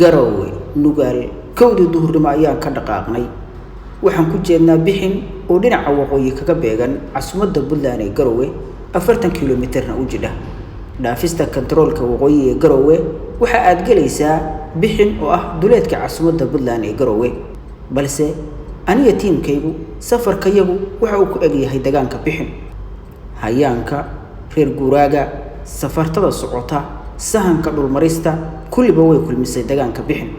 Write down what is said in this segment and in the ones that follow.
Garowe Nugaal. 1-dii duhurnimo ayaan ka dhaqaaqnay. Waxaan ku jeednaa Bixin oo dhinaca waqooyi kaga beegan casumadda Puntland ee Garowe, 40 kilomitirna u jidha. Dhaafista kantaroolka waqooyi ee Garowe waxa aad gelaysaa Bixin oo ah duleedka casumadda Puntland ee Garowe, balse aniga tiimkaygu safarkayagu waxa uu ku egyahay degaanka Bixin. Hayaanka reer guuraaga, safartada socota, sahanka dhulmarista, kulliba way kulmisay degaanka Bixin.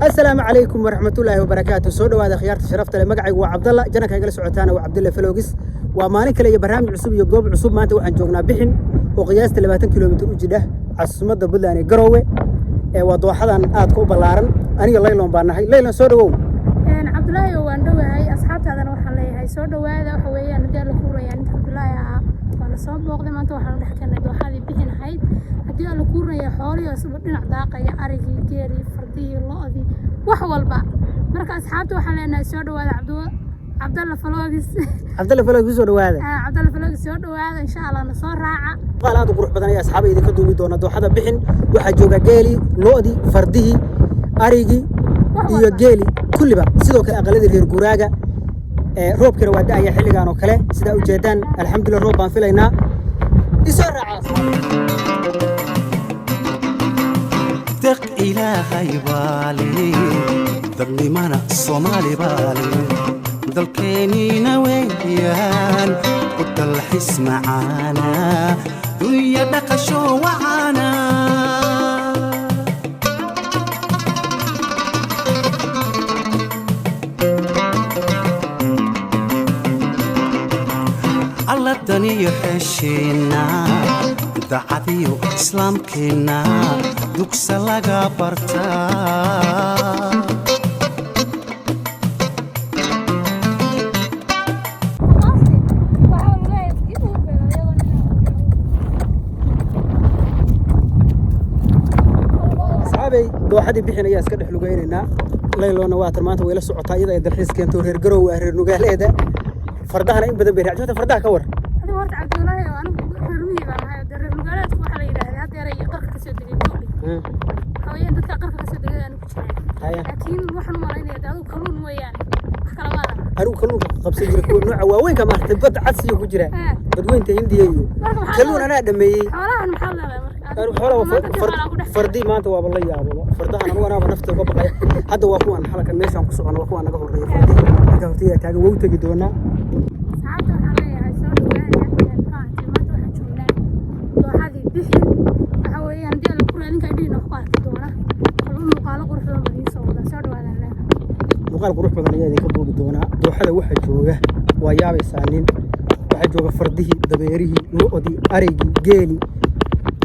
Asalaamu calaykum waraxmatullaahi wabarakaatu. Soo dhawaada, khiyaarta sharafta leh. Magacaygu waa Cabdalla, channelka igala socotaana waa Cabdalla Vlogs. Waa maalin kale iyo barnaamij cusub iyo goob cusub. Maanta waxaan joognaa Bixin oo qiyaasta 20 kilomitir u jidha casumadda Puntland ee Garowe. Ee waa dooxadan aadka u ballaaran. Aniga Laylon baa nahay. Laylon, soo dhawow. Cabdulaahi, waan dhowahay. Asxaabtaadana waxaan leeyahay soo dhawaada. Waxa weeyaan, haddii Alla kuu rayaan, inta Cabdulaahi ahaa waa la soo booqday. Maanta waxaanu dhex keenay dooxadii Bixin ahayd. Haddii Alla kuu raya, xoolihii oo isba dhinac daaqaya, arigii, geelii, fardihii, lo'dii, wax walba. Marka asxaabta waxaan leenahay soo dhawaada. Cabdalla Vlogs. Cabdalla Vlogs, kusoo dhawaada. Cabdalla Vlogs, soo dhawaada, insha Allah na soo raaca. Muuqaal aad u qurux badan ayaa asxaaba idinka duubi doona. Dooxada Bixin waxaa jooga geelii, lo'dii, fardihii, arigii wax iyo walba. Geeli kulliba, sidoo kale aqaladii reer guuraaga. Ee roobkina waa da'aya xilligan oo kale, sidaa ujeedaan. Alxamdulillah, roob baan filaynaa. Isoo raaca, asxaab. Deq Ilaahay baale, dadnimana Soomaali baale, dalkeenniina weeyaan ku dalxis macaana, dunya dhaqasho wacaana. Alla daniyo xesheenna, dacadiyo islaamkeenna, dugsa laga bartaa. Waxaa leeyahay uu beelay iyadoo Asxaabay, dooxadii Bixin ayaa iska dhex lugaynaynaa. Layloona waatan maanta wayla socotaa, iyada ay dalxiis keento. Reer Garow waa reer Nugaaleeda, fardahana in badan bay raacjota. Fardaha ka war. Adigu horta, Cabdullaahi, oo anigu reer miyi baan ahay. Dee reer nugaaleedku waxaa la yidhaahdaa haddeer ay qarka kasoo degay gobli. Haween dadka qarka kasoo degay aanu ku jiraan. Laakiin waxaan u malaynaya dee adigu kalluun mooyaane wax kala maada. Anigu kalluunka qabsan jiray, kuwa nooca waaweynka maaragtay, badda cadsiga ku jira, badweynta Hindiya iyo Marka maxaa kalluun anaa dhameeyey. Xoolahan maxaad leedahay marka? Anigu xoolaha Maanta dee xoolaa ku dhex fardii maanta waaba la yaababa. Fardahan anigu anaaba nafta uga baqaya. Hadda waa kuwan halkan meeshaan ku socono, waa kuwaan naga horreeya. Fardii halka hortayda taagan waa u tegi doonaa. Asxaabta waxaan leeyahay soo dhawaada. Maanta waxaan joognaa dooxadii Bixin. Waxa weeyaan, haddii Alla ku raadinka idhiina wax ku arki doona kalluun. Muuqaalo qurux badan baan idiin soo wadaa. Soo dhawaadaan leedahay. Muuqaal qurux badan ayaa idinka duubi doonaa. Dooxada waxaa jooga, waa yaabaysaa nin, waxaa jooga fardihii, dabeerihii, lo'dii, arigii, geeli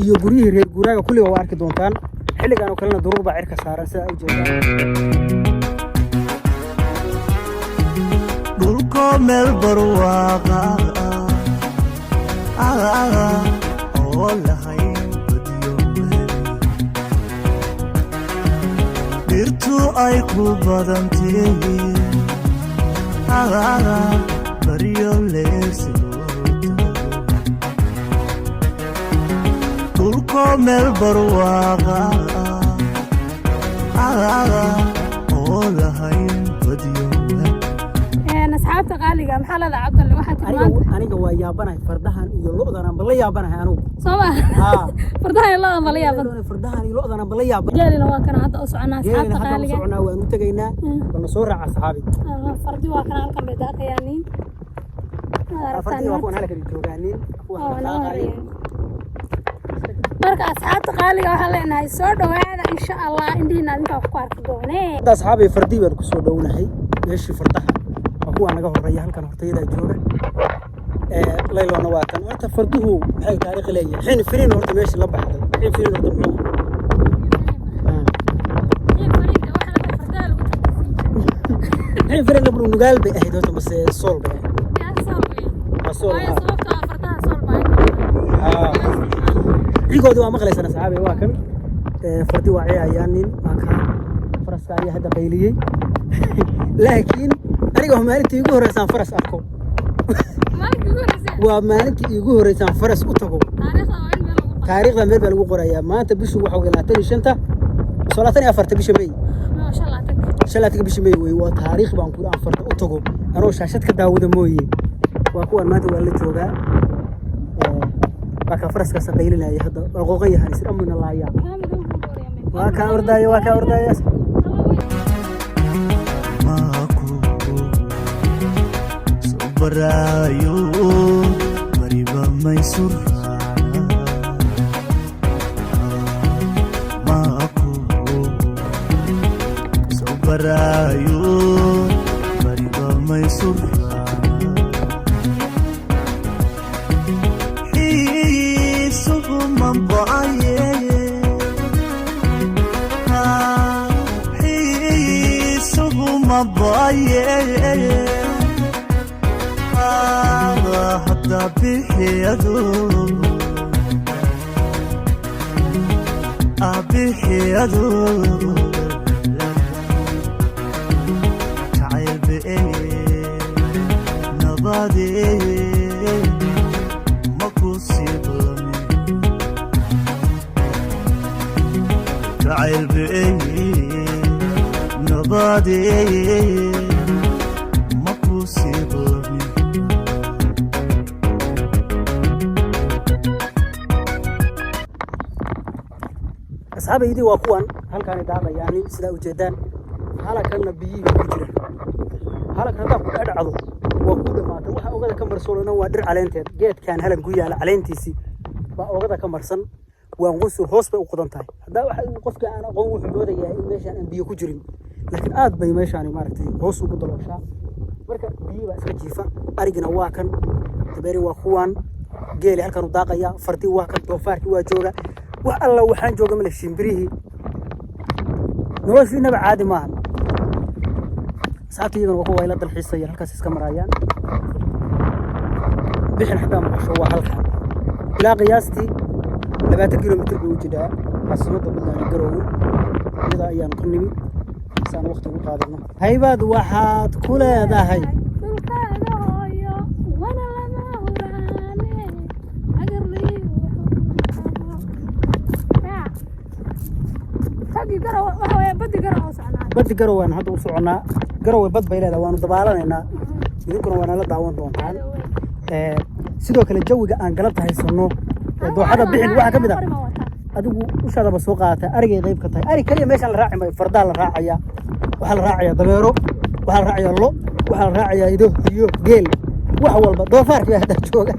iyo guryihii reer guuraaga. Kulliga waa arki doontaan. Xilligan oo kalena duruur baa cirka saaran, sidaa u jeedaan. Dhulkoo meel barwaaqa ah oo lahayn badiyo webi, dhirtu ay ku badantay, baryo leersi loo tago. Dhulkoo meel barwaaqa ah oo lahayn badiyo webi. Asxaabta qaaliga, maxaa leedahay, Cabdalle? Waxaa tiri Aniga maanta aniga waa yaabanahay, fardahan iyo lo'dan aanba la yaabanahay anigu. Soo ma? Haa. Fardaha iyo lo'dan ba la yaaban. Fardahan iyo lo'dan aanba la yaaban. Geelina waa kana hadda u soconaa. Geelina Asxaabta hadda u qaaliga. soconaa, waan u tegaynaa. Balna soo raaca, asxaabi. Fardi waa kana, halkan bay daaqayaaniin. Fardihii waa kuwan halkan joogaanin, kuwan Oo naga daaqayo. horeeyeen. Marka asxaabta qaaliga waxaan leenahay soo dhawaada, insha Allah indhihiina adinkaa wax ku arki doonee. Hadda, asxaabay, fardii baan kusoo dhownahay. Meeshii fardaha waa kuwa naga horeeya, halkan hortayadaa jooga. Ee Layloona waa tan. Horta farduhu maxay taariikh leeyihiin? Xin Firiin horta meeshii la baxday, Xin Firiin horta muxuu? Xin Fariinta waxaa la fardaha lagu tartansiin. Xin Firiin gabdhu Nugaal bay ahayd horta mase Sool bay ahayd? Yaa, Sool weeye. Waa Sool. Waayo, ah. sababtoo ah fardaha Sool baa inta badan. Cigoodii waa maqlaysaan, asxaabi. Waa kan. Fardi waa ciyaayaan, nin waa kaa faraska ayaa hadda qayliyey, laakiin aniga waa maalintii iigu horreysaan faras arko. Maalintii ugu horreysay. Waa maalintii iigu horreysaan faras u tago. Taariikhda waa in meel lagu qoro. Taariikhda meel baa lagu qorayaa. Maanta bishu waxa wey 25-ta, soo 24-ta bisha May. Ma sha Allah tag. 25-ka bisha May wey. Waa taariikh baan kuri aan farda u tago anoo shaashad ka daawada mooye. Waa kuwan, maanta waa la joogaa. Waa kaa faraskaasa qaylinaya hadda, waa qooqan yahay isir amuna laaya. Kaa madow buu gooryaamay. Waa kaa ordaya, waa kaa ordaya. Maku soo baraayo bariba maysu raacna, maku soo baraayo bariba maysu raacna, xiisuhu manbacaye, xiisuhu mabaye, hadda bixiyado bixiyado jacayl be nabade maku sii balami, jacayl be nabade maku sii balami. Asxaabaydii, waa kuwan halkaanay daaqayaan sidaa ujeedaan. Halakanna biyihii ku jira. Halakan haddaa ku dhacdo waa ku dhamaatay. Waxa ogada ka marsan oo dhan waa dhir caleenteed. Geedkan halan ku yaala caleentiisii baa ogada ka marsan. Waan qusul, hoos bay u qodan tahay. Haddaa waxa qofka aan aqoon wuxuu moodayaa in meeshaan aan biyo ku jirin, laakiin aad bay meeshaani maaragtay hoos ugu dalooshaa. Marka biyi baa iska jiifa. Arigina waa kan, dabeeri waa kuwan, geeli halkan u daaqaya, fardi waa kan, doofaarkii waa jooga, wax alla waxaan jooga male, shimbirihii. Noloshu inaba caadi maaha. Asxaabta iyagana waa kuwa ila dalxiisaya, halkaas iska marayaan. Bixin haddaa maqasho waa halkan. Ilaa qiyaastii 20 kilomitir buu u jidhaa caasimadda Puntland, Garoowe. Iyada ayaanu ka nimi saan waqti ugu qaadano. Haybaad waxaad ku leedahay Dhulkaaga hooyo wana lama huraane agarlii wuxuu raac tagi Garow. Waxa weeye baddi Garow oo socnaa. Baddi Garowe aan hadda u soconnaa. Garowe bad bay leedahay, waanu dabaalanaynaa, idinkuna waa nala daawan doontaan. Sidoo kale jawiga aan galabta haysano ee dooxada Bixin waxaa ka mid ah, adigu ushaadaba soo qaadata, arigay qayb ka tahay. Ari kaliya meeshaan la raaci maayo. Fardaa la raacaya, waxaa la raacaya dameero, waxaa la raacaya lo, waxaa la raacaya ido iyo geel, wax walba. Doofaarkii baa hadda jooga,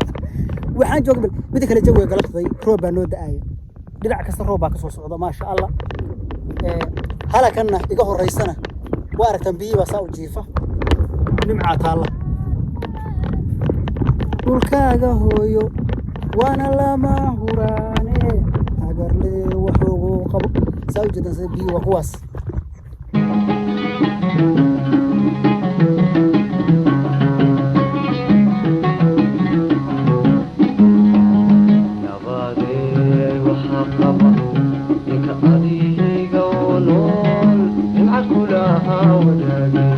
waxaan jooga. Mida kale, jawiga galabtay roob baa noo da'aya. Dhinac kasta roob baa kasoo socda, maasha Allah. Halakanna iga horeysana waa aragtaan, biyihii baa saa u jiifa, nimcaa taalla. Dhulkaaga hooyo waana lama huraane agarle waxugu qabo. Saa u jeedaan sida biyi waa kuwaas. Nabadee waxaa qaba ninka adiga oo nool nimca kulaha wadaagay.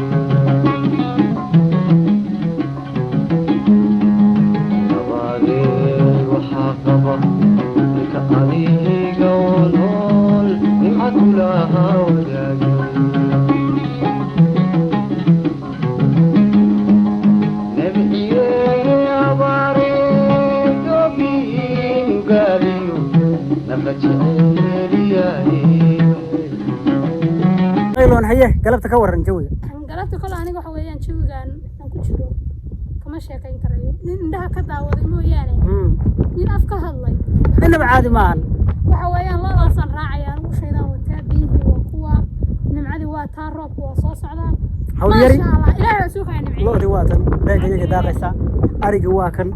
Nabadee waxaa qaba ninka adiga oo nool nimca kulaha wadaagay. Nabciye abaare gobinugaaliyo nafa jeceliyaye. Ayloon, haye, galabta ka waran jawiga? Galabta kole aniga waxa weeyaan jawigan aan ku jiro kama sheekayn karayo. Nin indhaha ka daawaday mooyaane, nin af ka hadlay Inaba caadi maahan. Waxa weeyaan lodaasaan raacaya anigu, shaydaan wataa, biyihii waa kuwa, nimcadii waa taa, roobku waa soo socdaa. Hawl yari. Maasha Allah, Ilaahay waa soo kaa nimciyey. Lo'dii waa tan beega iyaga daaqaysa, arigii waa kan,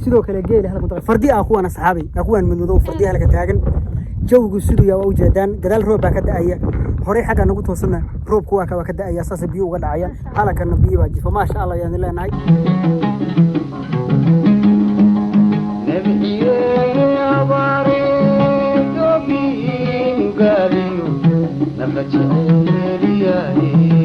sidoo kale geeli halkan daaqay, fardi ah kuwan, asxaabay ah kuwan madmadow, fardi halka taagan. Jawigu siduu yaa waa ujeedaan. Gadaal roob baa ka da'aya, horey xagga nagu toosana roobku waa ka da'aya, saas biyo uga dhacaya. Halakana biyo baa jifa, maasha Allah ayaan leenahay. Nabciye abaare Nafa jecel yahay.